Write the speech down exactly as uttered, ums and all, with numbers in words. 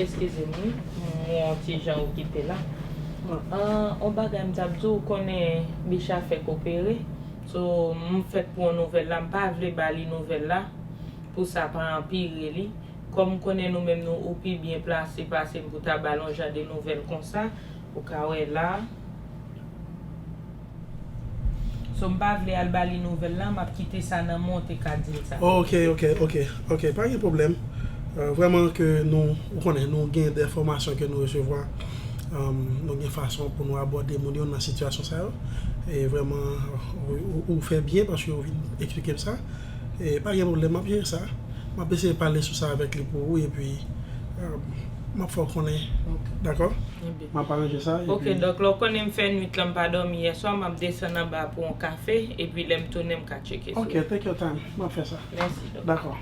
Eskize m wi, m yon ti jan okipe la. An, on bagay m t ap di w, ou konnen Bicha fèk opere. So, m fèk pran nouvèl la, m pa vle ba li nouvèl la pou sa pa anpire li. Kòm m konnen nou menm nou, ou pi byen plase pase m pou ta ba l yon jan de nouvèl konsa, ou ka wè la. So, m pa vle al ba li nouvèl la, m ap kite sa nan men w te ka di l sa. Ok, ok, ok, ok, pa gen pwoblèm. Euh, vrèman ke nou, ou konnen, nou gen de enfòmasyon ke nou resevwa. Um, nou gen fason pou nou abòde moun yo nan sitiyasyon sa yo. E vrèman, ou, ou, ou fè byen paske ou vin eksplike m sa. E pa gen pwoblèm, m ap jere sa. M ap eseye pale sou sa avèk li pou ou, epi um, m ap fè w konnen. Dakò? M ap aranje sa. Ok, donk lè w konnen m fè nwit lan, m pa dòmi yèswa, m ap desann anba pou yon kafe, epi lè m tounen, m ka tcheke sou. Ok, take your time. M ap fè sa. Mèsi, doktè. Dakò.